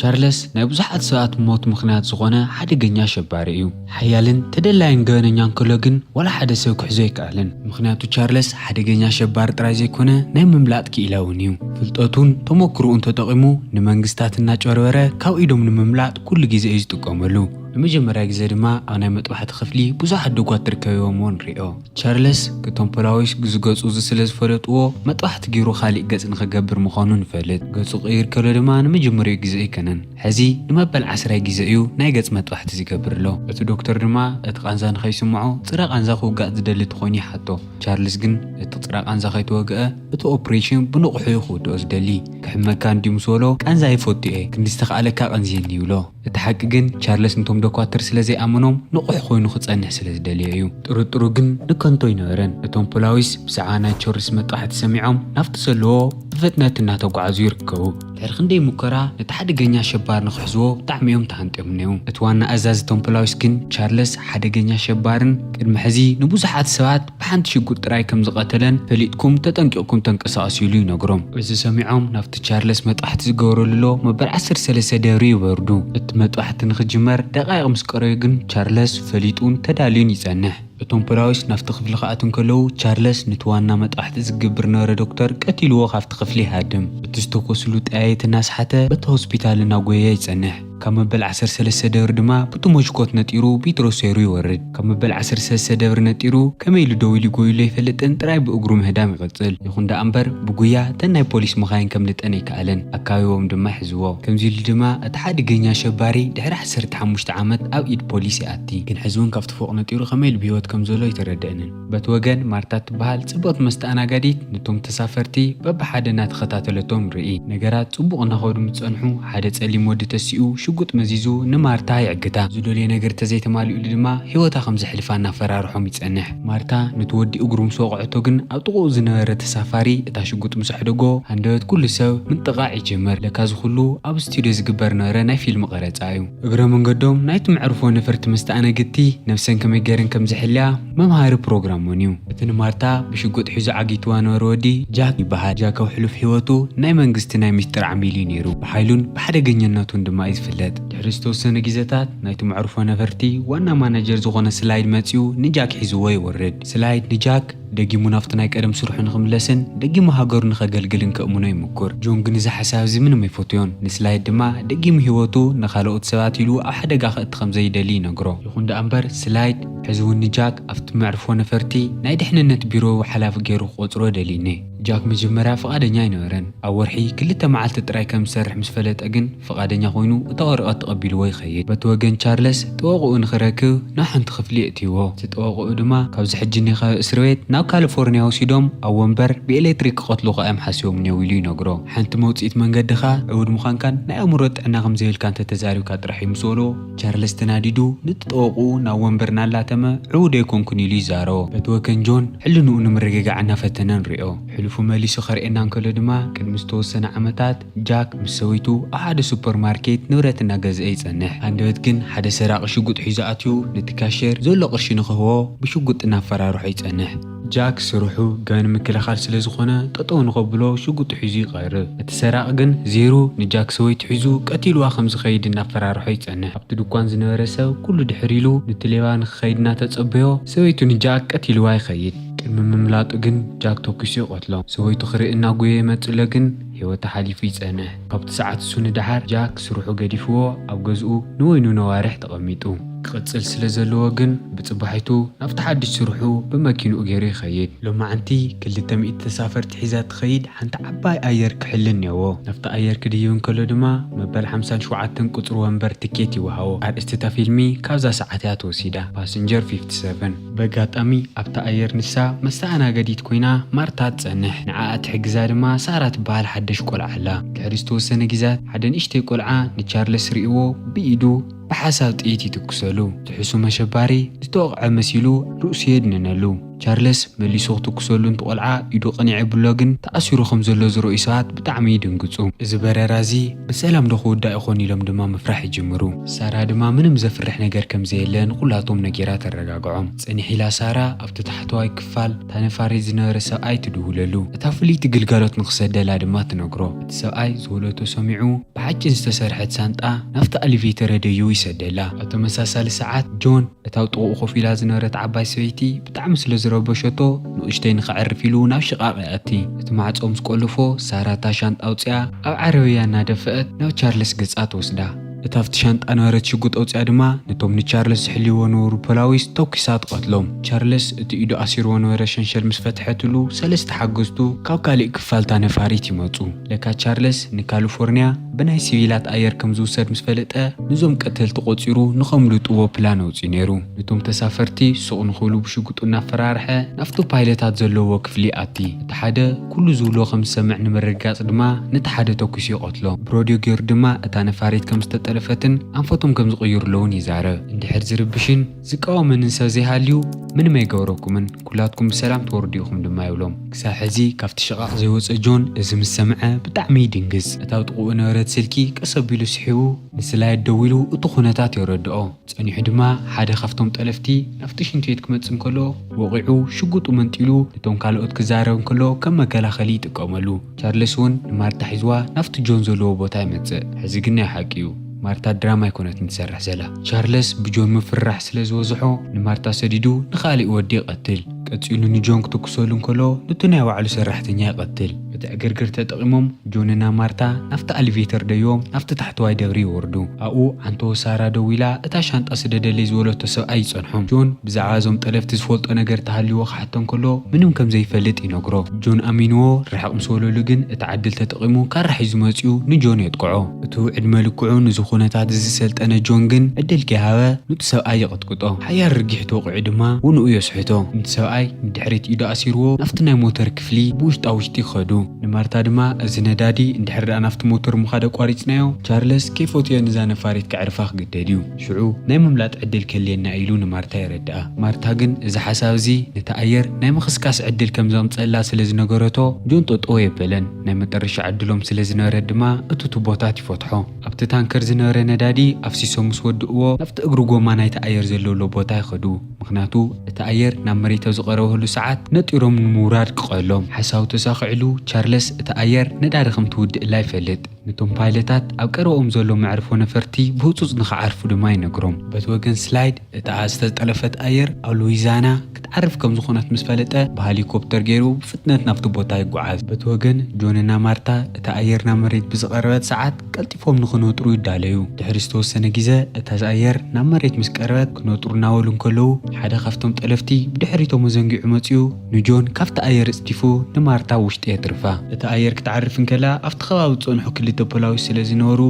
ቻርለስ ናይ ብዙሓት ሰባት ሞት ምኽንያት ዝኾነ ሓደገኛ ኣሸባሪ እዩ። ሓያልን ተደላይን ገበነኛ እንከሎ ግን ዋላ ሓደ ሰብ ክሕዞ ኣይከኣለን። ምኽንያቱ ቻርለስ ሓደገኛ ኣሸባሪ ጥራይ ዘይኮነ ናይ ምምላጥ ክኢላ እውን እዩ። ፍልጠቱን ተመክሮኡን ተጠቒሙ ንመንግስታት እናጨርበረ ካብ ኢዶም ንምምላጥ ኩሉ ግዜ እዩ ዝጥቀመሉ። ንመጀመርያ ግዜ ድማ ኣብ ናይ መጥባሕቲ ክፍሊ ብዙሓት ደጓት ትርከብዎም ንሪኦ። ቻርለስ ክቶም ፖላዊስ ዝገጹ እዚ ስለ ዝፈለጥዎ መጥባሕቲ ገይሩ ካሊእ ገጽ ንኽገብር ምዃኑ ንፈልጥ። ገጹ ክቕይር ከሎ ድማ ንመጀመሪያኡ ግዜ ኣይከነን። ሕዚ ንመበል ዓስራይ ግዜ እዩ ናይ ገጽ መጥባሕቲ ዝገብር ኣሎ። እቲ ዶክተር ድማ እቲ ቃንዛ ንኸይስምዖ ጽረ ቃንዛ ክውጋእ ዝደሊ ተኾይኑ ይሓቶ። ቻርልስ ግን እቲ ጽረ ቃንዛ ከይተወግአ እቲ ኦፕሬሽን ብንቑሑ እዩ ክውድኦ ዝደሊ። ክሕመካ እንድዩ ምስ በሎ ቃንዛ ይፈቱ እየ፣ ክንዲ ዝተኻእለካ ቀንዝየኒ ይብሎ። እቲ ሓቂ ግን ቻርለስ ንቶም ዶኳትር ስለ ዘይኣመኖም ንቑሕ ኮይኑ ክጸንሕ ስለ ዝደለየ እዩ። ጥርጥሩ ግን ንከንቶ ኣይነበረን። እቶም ፖላዊስ ብዛዕባ ናይ ቻርልስ መጥባሕቲ ሰሚዖም ናብቲ ዘለዎ ብፍጥነት እናተጓዓዙ ይርከቡ። ድሕሪ ክንደይ ሙከራ ነቲ ሓደገኛ ኣሸባሪ ንኽሕዝዎ ብጣዕሚ እዮም ተሃንጢዮም ነይሩ። እቲ ዋና ኣዛዚ እቶም ፖላዊስ ግን ቻርለስ ሓደገኛ ኣሸባርን ቅድሚ ሕዚ ንብዙሓት ሰባት ብሓንቲ ሽጉጥ ጥራይ ከም ዝቐተለን ፈሊጥኩም ተጠንቂቕኩም ተንቀሳቐሱ ኢሉ ይነግሮም። እዚ ሰሚዖም ናብቲ ቻርለስ መጥባሕቲ ዝገበረሉ ኣሎ መበል ዓሰርተ ሰለስተ ደብሪ ይወርዱ። እቲ መጥባሕቲ ንኽጅመር ደቃይቕ ምስ ቀረዩ ግን ቻርለስ ፈሊጡን ተዳልዩን ይጸንሕ። እቶም ፖላዊስ ናብቲ ክፍሊ ክኣትዉ እንከለዉ ቻርለስ ነቲ ዋና መጥባሕቲ ዝገብር ነበረ ዶክተር ቀቲልዎ ካብቲ ክፍሊ ይሃድም። እቲ ዝተኮስሉ ጠያየት እናስሓተ በቲ ሆስፒታል እናጎየ ይጸንሕ። ካብ መበል ዓሰርተ ሰለስተ ደብሪ ድማ ብቲ ሞሽኮት ነጢሩ ቢትሮስ ሰይሩ ይወርድ። ካብ መበል ዓሰርተ ሰለስተ ደብሪ ነጢሩ ከመይ ኢሉ ደው ኢሉ ጎይሉ ኣይፈልጥን፣ ጥራይ ብእግሩ ምህዳም ይቕጽል። ይኹን ደኣ እምበር ብጉያ እተን ናይ ፖሊስ መኻይን ከምልጠን ኣይከኣለን። ኣካቢቦም ድማ ይሕዝዎ። ከምዚ ኢሉ ድማ እቲ ሓደገኛ ኣሸባሪ ድሕሪ ዓሰርተ ሓሙሽተ ዓመት ኣብ ኢድ ፖሊስ ይኣቲ። ግን ሕዚ እውን ካብቲ ፎቕ ነጢሩ ከመይ ኢሉ ብህይወት ከም ዘሎ ኣይተረድአንን። በቲ ወገን ማርታ እትበሃል ጽብቕቲ መስተኣናጋዲት ነቶም ተሳፈርቲ በብሓደ እናተኸታተለቶም ንርኢ። ነገራት ጽቡቕ እናኸዱ ምስ ጸንሑ ሓደ ጸሊም ወዲ ተሲኡ ሽጉጥ መዚዙ ንማርታ ይዕግታ። ዝደልዮ ነገር ተዘይተማሊኡሉ ድማ ህይወታ ከም ዘሕልፋ እናፈራርሖም ይጸንሕ። ማርታ ነቲ ወዲ እግሩ ምስ ወቕዐቶ ግን ኣብ ጥቕኡ ዝነበረ ተሳፋሪ እታ ሽጉጥ ምስ ኣሕደጎ ሃንደበት ኩሉ ሰብ ምንጥቓዕ ይጅምር። ለካ እዚ ኩሉ ኣብ ስቱድዮ ዝግበር ነበረ ናይ ፊልም ቀረጻ እዩ። እግረ መንገዶም ናይቲ መዕርፎ ነፈርቲ መስተኣነግድቲ ነብሰን ከመይ ገይረን ከም ዝሕልያ መምሃሪ ፕሮግራሞን እዩ። እቲ ንማርታ ብሽጉጥ ሒዙ ዓጊትዋ ነበረ ወዲ ጃክ ይበሃል። ጃክ ኣብ ሕሉፍ ህይወቱ ናይ መንግስቲ ናይ ሚስጥር ዓሚል እዩ ነይሩ። ብሓይሉን ብሓደገኛነቱን ድማ እዩ ዝፍለጥ። ድሕሪ ዝተወሰነ ግዜታት ናይቲ መዕርፎ ነፈርቲ ዋና ማናጀር ዝኾነ ስላይድ መጺኡ ንጃክ ሒዝዎ ይወርድ። ስላይድ ንጃክ ደጊሙ ናብቲ ናይ ቀደም ስርሑ ንኽምለስን ደጊሙ ሃገሩ ንኸገልግልን ከእምኖ ይምኩር። ጆን ግን እዚ ሓሳብ እዚ ምንም ኣይፈትዮን። ንስላይድ ድማ ደጊሙ ህይወቱ ንኻልኦት ሰባት ኢሉ ኣብ ሓደጋ ከእቲ ከም ዘይደሊ ይነግሮ። ይኹን ደኣ እምበር ስላይድ ሕዚ እውን ንጃክ ኣብቲ መዕርፎ ነፈርቲ ናይ ድሕንነት ቢሮ ሓላፊ ገይሩ ክቖጽሮ ደልዩኒ። ጃክ መጀመርያ ፍቓደኛ ኣይነበረን። ኣብ ወርሒ ክልተ መዓልቲ ጥራይ ከም ዝሰርሕ ምስ ፈለጠ ግን ፍቓደኛ ኮይኑ እታ ወረቐት ተቐቢልዎ ይኸይድ። በቲ ወገን ቻርለስ ጠበቕኡ ንኽረክብ ናብ ሓንቲ ክፍሊ የእትይዎ። እቲ ጠበቕኡ ድማ ካብዚ ሕጂ እኒኦ ካብ እስር ቤት ናብ ካሊፎርኒያ ወሲዶም ኣብ ወንበር ብኤሌክትሪክ ክቐትሉኻ እዮም ሓሲቦም እኒኦ ኢሉ ይነግሮ። ሓንቲ መውፅኢት መንገድኻ ዕውድ ምዃንካን ናይ ኣእምሮ ጥዕና ከም ዘይብልካ እንተተዛሪብካ ጥራሕ እዩ ምስ በሎ ቻርለስ ተናዲዱ ነቲ ጠበቕኡ ናብ ወንበር እናላተመ ዕውድ ኣይኮንኩን ኢሉ ይዛረቦ። በቲ ወገን ጆን ሕልንኡ ንምርግጋዕ እናፈተነ ንሪኦ። ሕሉፉ መሊሱ ከርእየና እንከሎ ድማ ቅድሚ ዝተወሰነ ዓመታት ጃክ ምስ ሰበይቱ ኣብ ሓደ ሱፐርማርኬት ንብረት እናገዝአ ይጸንሕ። ሃንደበት ግን ሓደ ሰራቒ ሽጉጥ ሒዙ ኣትዩ ነቲ ካሽየር ዘሎ ቅርሺ ንኽህቦ ብሽጉጥ እናፈራርሖ ይጸንሕ። ጃክ ስርሑ ገበን ምክልኻል ስለ ዝኾነ ጠጠው ንኸብሎ ሽጉጡ ሒዙ ይቐርብ። እቲ ሰራቒ ግን ዜሩ ንጃክ ሰበይቱ ሒዙ ቀቲልዋ ከም ዝኸይድ እናፈራርሖ ይጸንሕ። ኣብቲ ድኳን ዝነበረ ሰብ ኩሉ ድሕር ኢሉ ነቲ ሌባ ንኽኸይድ እናተጸበዮ ሰበይቱ ንጃክ ቀቲልዋ ይኸይድ። ቅድሚ ምምላጡ ግን ጃክ ተኲሱ ይቐትሎ። ሰበይቱ ክርኢ እናጎየ ይመጽእ ኣሎ ግን ህይወቱ ሓሊፉ ይጸንሕ። ካብቲ ሰዓት እሱ ንደሓር ጃክ ስርሑ ገዲፍዎ ኣብ ገዝኡ ንወይኑ ነዋርሕ ተቐሚጡ። ክቕጽል ስለ ዘለዎ ግን ብጽባሒቱ ናብቲ ሓድሽ ስርሑ ብመኪንኡ ገይሩ ይኸይድ። ሎማዓንቲ ክልተ ሚእቲ ተሳፈርቲ ሒዛ ትኸይድ ሓንቲ ዓባይ ኣየር ክሕልን እኒኦዎ። ናብቲ ኣየር ክድይብ እንከሎ ድማ መበል ሓምሳን ሸውዓተን ቁጽሪ ወንበር ትኬት ይወሃቦ። ኣርእስቲ እታ ፊልሚ ካብዛ ሰዓት እያ ተወሲዳ፣ ፓሰንጀር ፊፍቲ ሰቨን። በጋጣሚ ኣብታ ኣየር ንሳ መስተኣናገዲት ኮይና ማርታ ትጸንሕ። ንዓኣ ትሕግዛ ድማ ሳራ ትበሃል ሓደሽ ቆልዓ ኣላ። ድሕሪ ዝተወሰነ ግዜያት ሓደ ንእሽተይ ቆልዓ ንቻርለስ ርእይዎ ብኢዱ ብሓሳብ ጥይት ይትኩሰሉ። እቲ ሕሱም ኣሸባሪ ዝተወቕዐ መሲሉ ርእሱ የድንነሉ። ቻርለስ መሊሱ ክትኩሰሉ እንትቆልዓ ኢዱ ቅኒዕ የብሎ፣ ግን ተኣሲሩ ከም ዘሎ ዝረእዩ ሰባት ብጣዕሚ ይድንግጹ። እዚ በረራ እዚ ብሰላም ዶ ክውዳእ ይኾን ኢሎም ድማ ምፍራሕ ይጅምሩ። ሳራ ድማ ምንም ዘፍርሕ ነገር ከም ዘየለ ንኹላቶም ነጊራ ተረጋግዖም። ጽንሕ ኢላ ሳራ ኣብቲ ታሕተዋይ ክፋል እታ ነፋሪት ዝነበረ ሰብኣይ ትድውለሉ። እታ ፍልይቲ ግልጋሎት ንክሰደላ ድማ ትነግሮ። እቲ ሰብኣይ ዝወለቶ ሰሚዑ ብሓጺን ዝተሰርሐት ሳንጣ ናብቲ ኣሊቬተር ኣደይቡ ይሰደላ። ኣብ ተመሳሳሊ ሰዓት ጆን እታ ኣብ ጥቕኡ ኮፍ ኢላ ዝነበረት ዓባይ ሰበይቲ ብጣዕሚ ስለ ዝረበሸቶ ንእሽተይ ንኸዕርፍ ኢሉ ናብ ሽቓቕ ይኣቲ። እቲ ማዕጾ ምስ ቆለፎ ሳራ እታ ሻንጣ ኣውጺኣ ኣብ ዓረብያ እናደፍአት ናብ ቻርለስ ገጻ ትወስዳ። እታ ኣብቲ ሻንጣ ነበረት ሽጉጥ ኣውጺኣ ድማ ነቶም ንቻርለስ ዝሕልይዎ ነበሩ ፖላዊስ ተኩሳ ትቐትሎም። ቻርለስ እቲ ኢዱ ኣሲርዎ ነበረ ሸንሸል ምስ ፈትሐትሉ ሰለስተ ሓገዝቱ ካብ ካሊእ ክፋልታ ነፋሪት ይመጹ። ለካ ቻርለስ ንካሊፎርኒያ ብናይ ሲቪላት ኣየር ከም ዝውሰድ ምስ ፈለጠ፣ ንዞም ቀተልቲ ቆጺሩ ንኸምልጥዎ ፕላን ኣውጺኡ ነይሩ። ነቶም ተሳፈርቲ ሱቕ ንኽብሉ ብሽጉጡ እናፈራርሐ ናብቲ ፓይለታት ዘለዎ ክፍሊ ኣቲ። እቲ ሓደ ኩሉ ዝብሎ ከም ዝሰምዕ ንምርግጋጽ ድማ ነቲ ሓደ ተኩሱ ይቐትሎ። ብሮድዮ ገይሩ ድማ እታ ነፋሪት ከም ዝተጠለፈትን ኣንፈቶም ከም ዝቕይሩለውን ይዛረብ። እንድሕር ዝርብሽን ዝቃወመንን ሰብ ዘይሃልዩ ምንም ኣይገብረኩምን፣ ኩላትኩም ብሰላም ትወርዱ ኢኹም ድማ ይብሎም። ክሳብ ሕዚ ካብቲ ሽቓቕ ዘይወጸ ጆን እዚ ምስ ሰምዐ ብጣዕሚ ይድንግጽ። እታ ኣብ ጥቕኡ ነበረት ስልኪ ቀስ ኣቢሉ ስሒቡ ንስላይድ ደዊሉ እቲ ኩነታት የረድኦ። ጸኒሑ ድማ ሓደ ካብቶም ጠለፍቲ ናብቲ ሽንቲ ቤት ክመጽእ እንከሎ ወቒዑ ሽጉጡ መንጢሉ ነቶም ካልኦት ክዛረብ እንከሎ ከም መከላኸሊ ይጥቀመሉ። ቻርለስ እውን ንማርታ ሒዝዋ ናብቲ ጆን ዘለዎ ቦታ ይመጽእ። ሕዚ ግን ናይ ሓቂ እዩ። ማርታ ድራማ ኣይኮነትን ትሰርሕ ዘላ። ቻርለስ ብጆን ምፍርራሕ ስለ ዝበዝሖ ንማርታ ሰዲዱ ንኻሊእ ወዲ ይቐትል። ቀጺሉ ንጆን ክትኩሰሉ እንከሎ ነቲ ናይ ባዕሉ ሰራሕተኛ ይቐትል። እቲ ዕግርግር ተጠቒሞም ጆንና ማርታ ናብቲ ኣሊቬተር ደይቦም ናብቲ ታሕተዋይ ደብሪ ይወርዱ። ኣብኡ ዓንተዎ ሳራ ደው ኢላ እታ ሻንጣ ስደደለይ ዝበለቶ ሰብኣይ ይጸንሖም። ጆን ብዛዕባ እዞም ጠለፍቲ ዝፈልጦ ነገር ተሃልይዎ ክሓቶ እንከሎ ምንም ከም ዘይፈልጥ ይነግሮ። ጆን ኣሚንዎ ርሕቕ ምስ በለሉ ግን እቲ ዕድል ተጠቒሙ ካራ ሒዙ መጺኡ ንጆን የጥቅዖ። እቲ ዕድመ ልክዑ ንዚ ኩነታት እዚ ዝሰልጠነ ጆን ግን ዕድል ከይሃበ ኑቲ ሰብኣይ ይቕጥቅጦ። ሓያል ርጊሕ ተወቒዑ ድማ ውንኡ የስሕቶ። ንቲ ሰብኣይ ንድሕሪት ኢዱ ኣሲርዎ ናብቲ ናይ ሞተር ክፍሊ ብውሽጣ ውሽጢ ይኸዱ። ንማርታ ድማ እዚ ነዳዲ እንድሕር ደኣ ናብቲ ሞተር ምኻድ ኣቋሪጽናዮ፣ ቻርለስ ከይፈትዮ ንዛ ነፋሪት ከዕርፋ ክግደድ እዩ። ሽዑ ናይ ምምላጥ ዕድል ከልየና ኢሉ ንማርታ የረድኣ። ማርታ ግን እዚ ሓሳብ እዚ ነቲ ኣየር ናይ ምኽስካስ ዕድል ከም ዘምጸላ ስለ ዝነገረቶ ጆን ጠጠው የበለን። ናይ መጠረሻ ዕድሎም ስለ ዝነበረ ድማ እቲ ቱቦታት ይፈትሖ። ኣብቲ ታንከር ዝነበረ ነዳዲ ኣፍሲሶም ምስ ወድእዎ ናብቲ እግሪ ጎማ ናይቲ ኣየር ዘለውሎ ቦታ ይኸዱ። ምኽንያቱ እቲ ኣየር ናብ መሬት ኣብ ዝቐረበሉ ሰዓት ነጢሮም ንምውራድ ክቐሎም። ሓሳቡ ተሳኺዕሉ ቻርለስ እቲ ኣየር ነዳዲ ከም ትውድእላ ይፈልጥ። ነቶም ፓይለታት ኣብ ቀረብኦም ዘሎ መዕርፎ ነፈርቲ ብህጹጽ ንኽዓርፉ ድማ ይነግሮም። በቲ ወገን ስላይድ እታ ዝተጠለፈት ኣየር ኣብ ሉዊዛና ክትዓርፍ ከም ዝኾነት ምስ ፈለጠ ብሃሊኮፕተር ገይሩ ብፍጥነት ናብቲ ቦታ ይጓዓዝ። በቲ ወገን ጆንና ማርታ እታ ኣየር ናብ መሬት ብዝቐረበት ሰዓት ቀልጢፎም ንኽነጥሩ ይዳለዩ። ድሕሪ ዝተወሰነ ግዜ እታ ኣየር ናብ መሬት ምስ ቀረበት ክነጥሩ እናበሉ እንከለዉ ሓደ ካብቶም ጠለፍቲ ብድሕሪቶም ኣዘንጊዑ መጺኡ ንጆን ካብቲ ኣየር እጽዲፉ ንማርታ ውሽጢ የትርፋ። እታ ኣየር ክትዓርፍ እንከላ ኣብቲ ከባቢ ዝጸንሑ ክልተ ፖላዊስ ስለ ዝነበሩ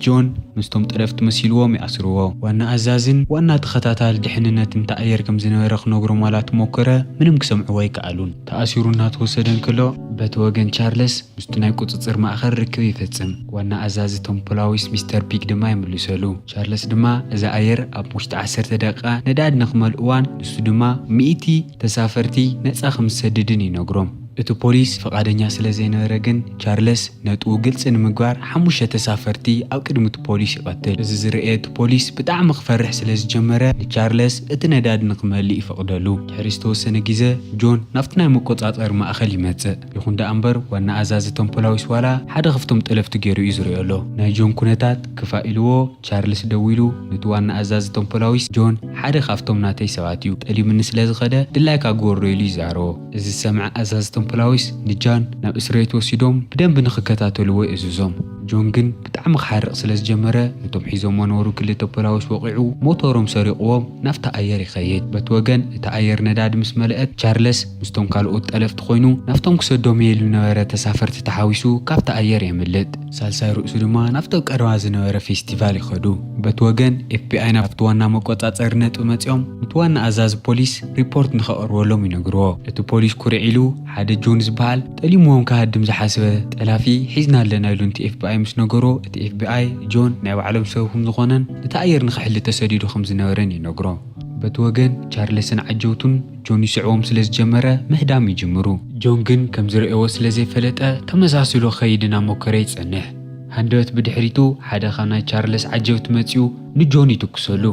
ጆን ምስቶም ጠለፍቲ መሲልዎም ይኣስርዎ። ዋና ኣዛዝን ዋና ተኸታታሊ ድሕንነትን እታ ኣየር ከም ዝነበረ ክነግሮም ዋላ ተሞከረ ምንም ክሰምዕዎ ኣይከኣሉን። ተኣሲሩ እናተወሰደ እንከሎ በቲ ወገን ቻርለስ ምስቲ ናይ ቁጽጽር ማእከል ርክብ ይፈጽም። ዋና ኣዛዚ እቶም ፖላዊስ ሚስተር ፒክ ድማ ይምልሰሉ። ቻርለስ ድማ እዛ ኣየር ኣብ ውሽጢ ዓሰርተ ደቂቓ ነዳዲ ንክመልእዋን ንሱ ድማ ሚእቲ ተሳፈርቲ ነጻ ከም ዝሰድድን ይነግሮም። እቲ ፖሊስ ፍቓደኛ ስለ ዘይነበረ ግን ቻርለስ ነጥቡ ግልጺ ንምግባር ሓሙሽተ ተሳፈርቲ ኣብ ቅድሚ እቲ ፖሊስ ይቐትል። እዚ ዝረኣየ እቲ ፖሊስ ብጣዕሚ ክፈርሕ ስለ ዝጀመረ ንቻርለስ እቲ ነዳዲ ንክመልእ ይፈቕደሉ። ድሕሪ ዝተወሰነ ግዜ ጆን ናብቲ ናይ መቆጻጸሪ ማእከል ይመጽእ። ይኹን ደኣ እምበር ዋና ኣዛዚ እቶም ፖላዊስ ዋላ ሓደ ካብቶም ጠለፍቲ ገይሩ እዩ ዝሪኦ ኣሎ። ናይ ጆን ኩነታት ክፋእ ኢልዎ ቻርልስ ደዊሉ ነቲ ዋና ኣዛዚ እቶም ፖላዊስ ጆን ሓደ ካብቶም ናተይ ሰባት እዩ፣ ጠሊሙኒ ስለ ዝኸደ ድላይካ ግበሮ ኢሉ ይዛረቦ። እዚ ዝሰምዐ ኣዛዚ እቶም ፖላዊስ ንጃን ናብ እስር ቤት ወሲዶም ብደንቢ ንኽከታተልዎ ይእዝዞም። ጆን ግን ብጣዕሚ ክሓርቕ ስለ ዝጀመረ ነቶም ሒዞምዎ ነበሩ ክልተ ፖላዊስ ወቒዑ ሞተሮም ሰሪቕዎም ናብታ ኣየር ይኸይድ። በቲ ወገን እታ ኣየር ነዳዲ ምስ መለአት ቻርለስ ምስቶም ካልኦት ጠለፍቲ ኮይኑ ናብቶም ክሰዶም እየ ኢሉ ነበረ ተሳፈርቲ ተሓዊሱ ካብታ ኣየር የምልጥ። ሳልሳይ ርእሱ ድማ ናብቲ ኣብ ቀረባ ዝነበረ ፌስቲቫል ይኸዱ። በቲ ወገን ኤፍቢኣይ ናብቲ ዋና መቆጻጸሪ ነጥቢ መጺኦም ነቲ ዋና ኣዛዚ ፖሊስ ሪፖርት ንኸቕርበሎም ይነግርዎ። እቲ ፖሊስ ኩርዕ ኢሉ ሓደ ጆን ዝበሃል ጠሊምዎም ክሃድም ዝሓስበ ጠላፊ ሒዝና ኣለና ኢሉ ነቲ ኤፍቢኣይ ምስ ነገሮ እቲ ኤፍቢኣይ ጆን ናይ ባዕሎም ሰብ ከም ዝኾነን ነቲ ኣየር ንኽሕሊ ተሰዲዱ ከም ዝነበረን ይነግሮ። በቲ ወገን ቻርለስን ዓጀውቱን ጆን ይስዕዎም ስለ ዝጀመረ ምህዳም ይጅምሩ። ጆን ግን ከም ዝረእዎ ስለ ዘይፈለጠ ተመሳሲሉ ክኸይድ እናሞከረ ይጸንሕ። ሃንደበት ብድሕሪቱ ሓደ ካብ ናይ ቻርለስ ዓጀብቲ መጺኡ ንጆን ይትኩሰሉ።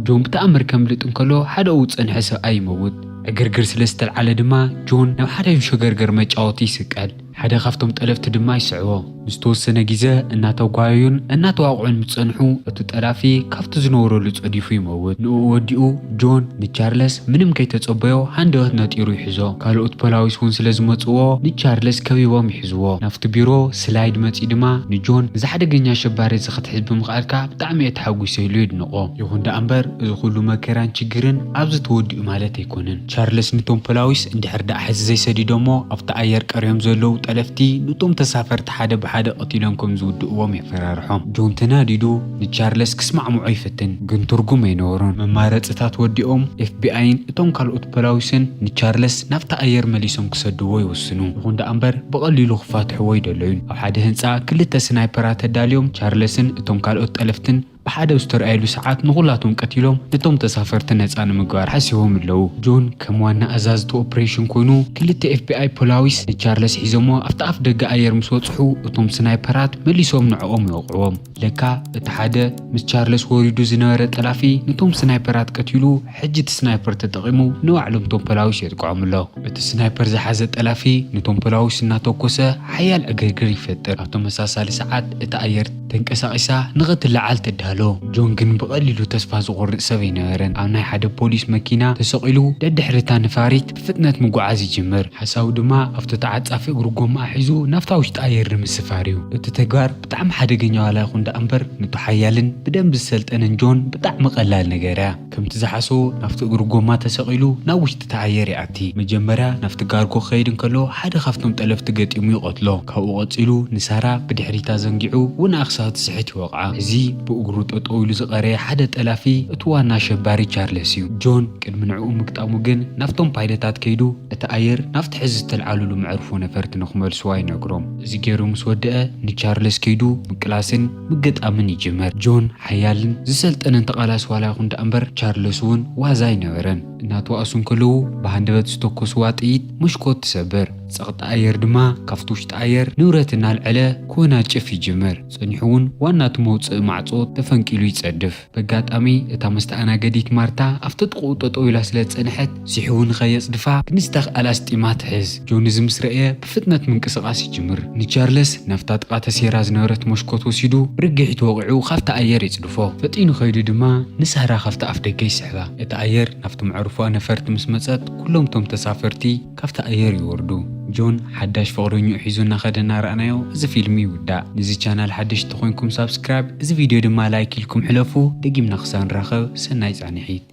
ጆን ብተኣምር ከምልጥ እንከሎ ሓደ ኣብኡ ዝጸንሐ ሰብኣይ ይመውት። ዕግርግር ስለ ዝተልዓለ ድማ ጆን ናብ ሓደ ሸገርገር መጫወቲ ይስቀል። ሓደ ካብቶም ጠለፍቲ ድማ ይስዕቦ። ንዝተወሰነ ግዜ እናተጓየዩን እናተዋቕዑን ምስ ጸንሑ እቲ ጠላፊ ካብቲ ዝነበረሉ ጸዲፉ ይመውት። ንኡ ወዲኡ ጆን ንቻርለስ ምንም ከይተጸበዮ ሃንደበት ነጢሩ ይሕዞ። ካልኦት ፖላዊስ እውን ስለ ዝመጽዎ ንቻርለስ ከቢቦም ይሕዝዎ። ናብቲ ቢሮ ስላይድ መጺኡ ድማ ንጆን እዚ ሓደገኛ ሸባሪ እዚ ክትሕዝ ብምኽኣልካ ብጣዕሚ እየ ተሓጒሰ ኢሉ የድንቖ። ይኹን ደኣ እምበር እዚ ኩሉ መከራን ችግርን ኣብዚ ተወዲኡ ማለት ኣይኮነን። ቻርለስ ንቶም ፖላዊስ እንድሕር ደኣ ሕዚ ዘይሰዲዶሞ ኣብቲ ኣየር ቀርዮም ዘለዉ ጠለፍቲ ንቶም ተሳፈርቲ ሓደ ብሓደ ቀቲሎም ከም ዝውድእዎም የፈራርሖም። ጆን ተናዲዱ ንቻርለስ ክስማዕምዖ ይፍትን፣ ግን ትርጉም ኣይነበሮን። መማረፅታት ወዲኦም ኤፍቢኣይን እቶም ካልኦት ፖላዊስን ንቻርለስ ናብቲ ኣየር መሊሶም ክሰድዎ ይውስኑ። ይኹን ደኣ እምበር ብቐሊሉ ክፋትሕዎ ኣይደለዩን። ኣብ ሓደ ህንፃ ክልተ ስናይፐራት ተዳልዮም ቻርለስን እቶም ካልኦት ጠለፍትን ብሓደ ኣብ ዝተረኣየሉ ሰዓት ንኹላቶም ቀቲሎም ነቶም ተሳፈርቲ ነፃ ንምግባር ሓሲቦም ኣለዉ። ጆን ከም ዋና ኣዛዚ እቲ ኦፕሬሽን ኮይኑ ክልተ ኤፍቢኣይ ፖላዊስ ንቻርለስ ሒዞሞ ኣብቲ ኣፍ ደገ ኣየር ምስ በፅሑ እቶም ስናይፐራት መሊሶም ንዕኦም ይወቕዕዎም። ለካ እቲ ሓደ ምስ ቻርለስ ወሪዱ ዝነበረ ጠላፊ ነቶም ስናይፐራት ቀቲሉ ሕጂ እቲ ስናይፐር ተጠቒሙ ንባዕሎም ቶም ፖላዊስ የጥቅዖም ኣሎ። እቲ ስናይፐር ዝሓዘ ጠላፊ ነቶም ፖላዊስ እናተኮሰ ሓያል ዕግርግር ይፈጥር። ኣብ ተመሳሳሊ ሰዓት እቲ ኣየር ተንቀሳቒሳ ንኽትለዓል ትዳሎ። ጆን ግን ብቐሊሉ ተስፋ ዝቖርጽ ሰብ ኣይነበረን። ኣብ ናይ ሓደ ፖሊስ መኪና ተሰቒሉ ደድሕሪ እታ ነፋሪት ብፍጥነት ምጉዓዝ ይጅምር። ሓሳቡ ድማ ኣብቲ ተዓጻፊ እግሪ ጎማ ሒዙ ናብታ ውሽጢ ኣየር ንምስፋር እዩ። እቲ ተግባር ብጣዕሚ ሓደገኛ ዋላ ይኹን ደኣ እምበር ነቱ ሓያልን ብደንቢ ዝሰልጠነን ጆን ብጣዕሚ ቀላል ነገር እያ። ከምቲ ዝሓሰቦ ናብቲ እግሪ ጎማ ተሰቒሉ ናብ ውሽጢ እቲ ኣየር ይኣቲ። መጀመርያ ናብቲ ጋርጎ ክኸይድ እንከሎ ሓደ ካብቶም ጠለፍቲ ገጢሙ ይቐትሎ። ካብኡ ቀጺሉ ንሳራ ብድሕሪት ኣዘንጊዑ ውንኣ ክሳብ ትስሕት ይወቕዓ። እዚ ብእግሩ ጠጠው ኢሉ ዝቐረየ ሓደ ጠላፊ እቲ ዋና ኣሸባሪ ቻርለስ እዩ። ጆን ቅድሚ ንዕኡ ምግጣሙ ግን ናብቶም ፓይለታት ከይዱ እቲ ኣየር ናብቲ ሕዚ ዝተልዓሉሉ መዕርፎ ነፈርቲ ንኽመልስዋ ይነግሮም። እዚ ገይሩ ምስ ወደአ ንቻርለስ ከይዱ ምቅላስን ምግጣምን ይጅምር። ጆን ሓያልን ዝሰልጠነን ተቓላሲ ዋላ ይኹን ደኣ እምበር ቻርለስ እውን ዋዛ ኣይነበረን። እናተዋእሱ እንከለዉ ብሃንደበት ዝተኮስዋ ጥይት መሽኮት ትሰብር። ጸቕጢ ኣየር ድማ ካብቲ ውሽጢ ኣየር ንብረት እናልዐለ ክወናጭፍ ይጅምር። ጸኒሑ እውን ዋና እቲ መውጽኢ ማዕጾ ተፈንቂሉ ይጸድፍ። በጋጣሚ እታ መስተኣናገዲት ማርታ ኣብቲ ጥቕኡ ጠጠው ኢላ ስለ ዝጸንሐት ስሒቡ ንኸየጽድፋ ክንስታ ክኣል ኣስጢማ ትሕዝ። ጆን እዚ ምስ ረእየ ብፍጥነት ምንቅስቓስ ይጅምር። ንቻርለስ ናብታ ጥቓ ተሴራ ዝነበረት መሽኮት ወሲዱ ብርግሒት ወቒዑ ካብቲ ኣየር የጽድፎ። ፈጢኑ ከይዱ ድማ ንሳራ ካብቲ ኣፍ ደገ ይስሕባ። እቲ ኣየር ናብቲ መዕርፎ ነፈርቲ ምስ መጸት ኩሎም እቶም ተሳፈርቲ ካብቲ ኣየር ይወርዱ። ጆን ሓዳሽ ፍቕረኝኡ ሒዙ እናኸደ እናረኣናዮ እዚ ፊልም ይውዳእ። ንዚ ቻናል ሓደሽቲ ኮይንኩም ሳብስክራይብ፣ እዚ ቪድዮ ድማ ላይክ ኢልኩም ሕለፉ። ደጊምና ክሳብ ንራኸብ ሰናይ ጻንሒት።